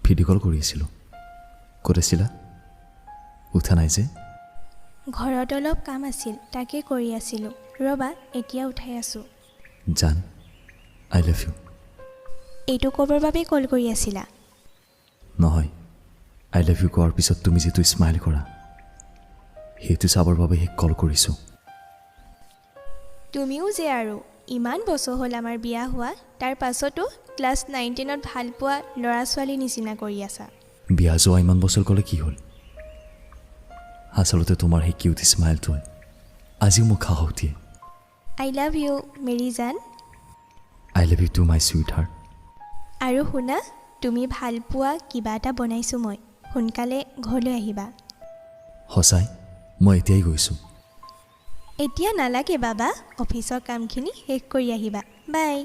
Video' কল কৰি আছিলোঁ। ক'ত আছিলা? উঠা নাই যে? ঘৰত অলপ কাম আছিল, তাকে কৰি আছিলোঁ। ৰ'বা, এতিয়া উঠাই আছোঁ। জান, I love you. এইটো ক'বৰ বাবেই কল কৰি আছিলা? নহয়, I love you কোৱাৰ পিছত তুমি যিটো স্মাইল কৰা, সেইটো চাবৰ বাবেহে কল কৰিছোঁ। তুমিও যে আৰু, ইমান বছৰ হ'ল আমাৰ বিয়া হোৱা, তাৰ পাছতো ক্লাছ 9 10ত ভাল পোৱা ল'ৰা ছোৱালীৰ নিচিনা কৰি আছা। বিয়া যোৱা ইমান বছৰ ক'লে কি হ'ল? আচলতে তোমাৰ সেই কিউট স্মাইলটোৱে আজিও মোক সাহস দিয়ে। I love you, मेरी जान। I love you too, my sweetheart. আৰু শুনা, তুমি ভাল পোৱা কিবা এটা বনাইছোঁ মই। সোনকালে ঘৰলৈ আহিবা। সঁচাই? মই এতিয়াই গৈছোঁ। এতিয়া নালাগে বাবা, অফিচৰ কামখিনি শেষ কৰি আহিবা। বাই।